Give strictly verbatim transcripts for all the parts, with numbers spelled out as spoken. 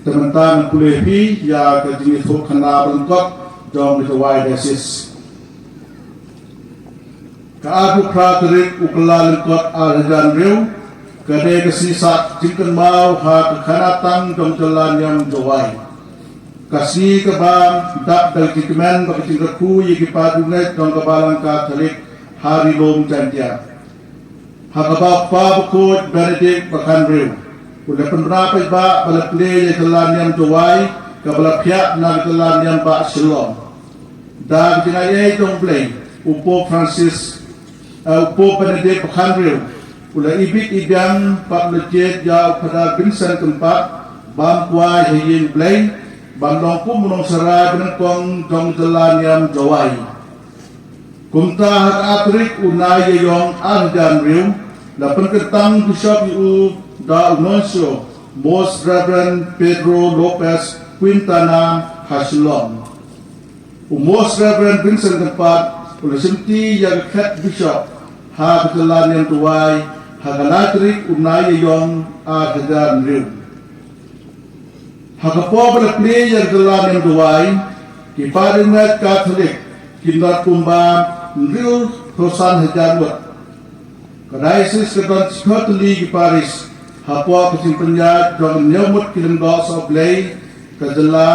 Te mynta ngan pule phi ïa ka jingïathuhkhana ba lyngkot jong ka Jowai Diocese. Ka arphew phra tarik u Kyllalyngkot ar hajar hynriew, ka dei ka sngi sah jingkynmaw ha ka khanatang jong ka jylla niam Jowai. Ka sngi kaba dap da ka jingkmen bad ka jingkyrkhu ïa ki paidbah jong ka Balang Katholik ha Ri Lum Jaintia. Ha kaba u Kpa Bakhuid Benedict ba khathynriew u la pynbna paidbah ba la plie ïa ka jylla niam Jowai kaba la phiah na ka jylla niam bah Shillong. Da ka jingaiei jong U Blei, u Pope Francis, eh, u Pope Benedict ba khathynriew u la ibit ibiang bad u la jied ïa u Phadar Vincent Kynpad ban kwai ha ïing U Blei, ban long kum u nongsharai ba nyngkong jong ka jylla niam Jowai. Kumta ha ka ar tarik u Naiïaïong ar hajar hynriew, la pynkyntang Bishop ïa u da u Nuncio, Most Reverend Pedro Lopez Quintana ha Shillong. U Most Reverend Vincent Kynpad u la shimti ïa ka khet Bishop ha ka jylla niam Jowai ha ka lai tarik u Naiïaïong ar hajar hynriew. Ha ka por ba la plie ïa ka jylla niam Jowai, ki paidbah Katholik ki don kumba hynriewphew san hajar ngut. Ka diocese ka don shiphew tylli ki parish hapoh ka jingpynïaid jong hynñiew ngut ki lyngdoh sohblei ka jylla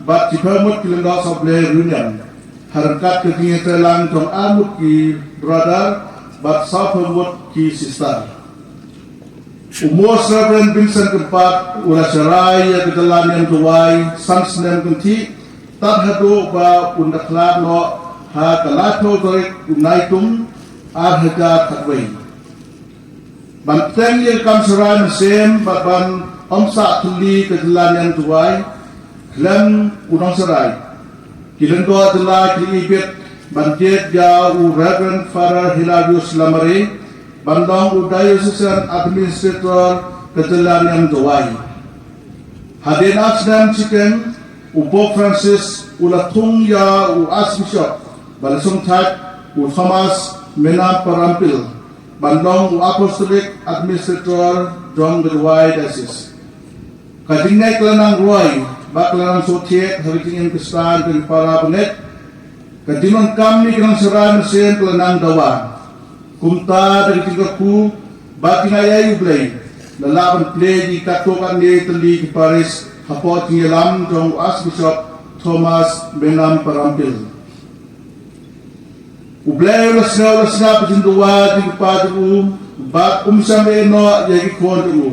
bad shiphew ngut ki lyngdoh sohblei riewniam, ha ryngkat ka jingïatreilang jong ar ngut ki brother bad sawphew ngut ki sister. U Most Reverend Vincent Kynpad u la sharai ïa ka jylla niam Jowai san snem kynthih, tad haduh ba un da khlad noh ha ka laiphew tarik u Naitung ar hajar khatwei. Ban bteng ïa ka kam sharai mynsiem bad ban ym sah tylli ka jylla niam Jowai, khlem u nongsharai, ki lyngdoh jylla ki la ibit ban jied ïa u Reverend Father Hilarius Lamare ban long u Diocesan Administrator ka jylla niam Jowai. Hadien ar snem shiteng, u Pope Francis u la thung ïa u Archbishop ba la sngewthuh, u Thomas Menam Parampil, ban long u Apostolic Administrator jong ka Jowai Diocese. Ka jingngeit ka la nang roi bad ka la nang sngewthuh ha ka jingim Khristan jong ki para bangeit. Ka jingdonkam ïa ka nongsharai mynsiem ka la nang dawa. Kumta da ka jingkyrkhu bad jingaiei U Blei, la lah ban plie ïa ki katto katne tylli ki parish hapoh jingïalam jong u Archbishop Thomas Menam Parampil. U Blei u la sngew, u la sngap ïa ka jingdawa jong ki para jong u bad um shym ïehnoh ïa ki khun jong u.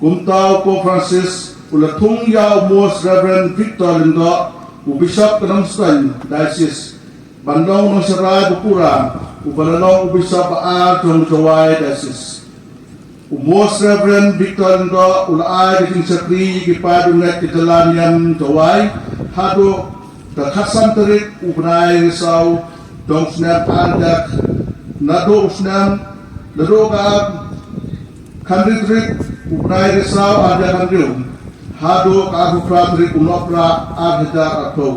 Kumta u Pope Francis u la thung ïa u Most Reverend Victor Lyngdoh, u Bishop ka Nongstoiñ Diocese, ban long u nongsharai ba pura, uba la long u Bishop ba ar jong ka Jowai Diocese. U Most Reverend Victor Lyngdoh u la ai ka jingshakri ïa ki paidbah ka jylla niam Jowai haduh ka khatsan tarik u bnai Risaw jong u snem ar hajar, naduh u snem, naduh ka khathynriew tarik u bnai Risaw ar hajar khathynriew haduh ka arphew phra tarik u Nohprah ar hajar arphew.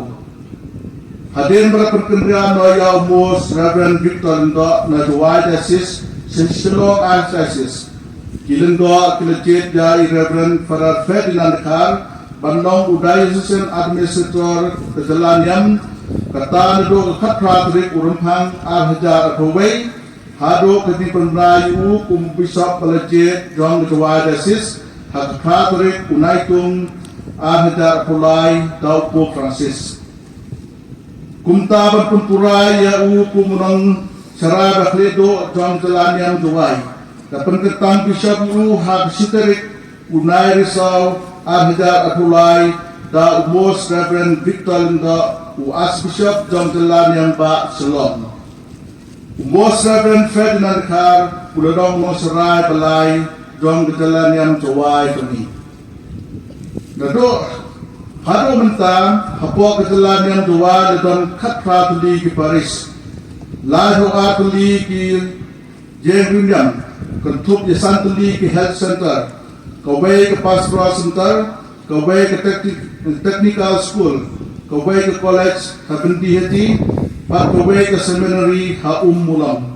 Hadien ba la pynkynriah noh ïa u Most Reverend Victor Lyngdoh na Jowai Diocese sha Shillong Archdiocese, ki lyngdoh ki la jied ïa i Reverend Father Ferdinand Dkhar ban long u Diocesan Administrator ka jylla niam, kata naduh ka khatphra tarik u Rymphang ar hajar arphew wei, haduh ka jingpynbna ïa u kum u Bishop ba la jied jong ka Jowai Diocese ha ka phra tarik u Naitung ar hajar arphew lai da u Pope Francis. Kumta ban pynpura ïa u kum u nongsharai ba khlieh duh jong ka jylla niam Jowai, la pynkyntang Bishop ïa u ha ka shi tarik u bnai Risaw ar hajar arphew lai da u Most Reverend Victor Lyngdoh, u Archbishop jong ka jylla niam bah Shillong. U Most Reverend Ferdinand Dkhar u la long u nongsharai ba lai jong ka jylla niam Jowai kane. Naduh haduh mynta, hapoh ka jylla niam Jowai la don khatphra tylli ki parish, laiphew ar tylli ki ïing riewniam, kynthup ïa san tylli ki health centre, kawei ka pastoral centre, kawei ka techni-, technical school, kawei ka college ha Byndihati, bad kawei ka seminary ha Ummulong.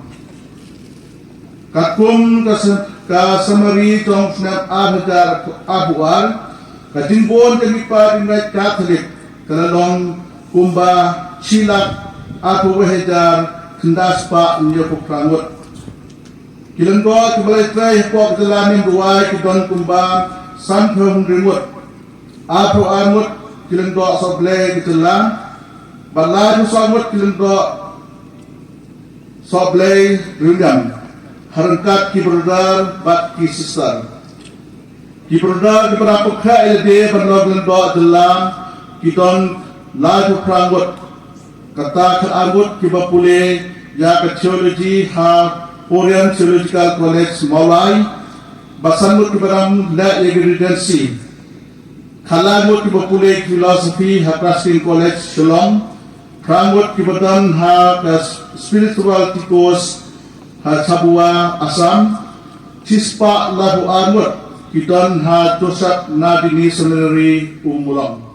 Katkum ka se-, ka summary jong u snem ar hajar arphew ar, Ka jingbun jong ki paid Ringmait Katholik ka la long kumba shi lak arphew wei hajar khyndai spah hynñiewphew phra ngut. Ki lyngdoh kiba la ïatrei hapoh ka jylla Niam Duwai ki don kumba sanphew hynriew ngut. Arphew ar ngut ki lyngdoh sohblei ka jylla bad laiphew saw ngut ki lyngdoh sohblei riewniam, ha ryngkat ki brother bad ki sister. Ki brother kiba dang pynkhreh ïalade ban long lyngdoh jylla ki don laiphew phra ngut. Kata khatar ngut kiba pule ïa ka theology ha Korean Theological College Mawlai, bad san ngut kiba dang leh ïa ka Regency. Khatlai ngut kiba pule philosophy ha Christian College Shillong, phra ngut kiba don ha ka spirituality course ha Chabua, Assam, shispah laiphew ar ngut ki don ha Joseph Nardini Seminary, Ummulong.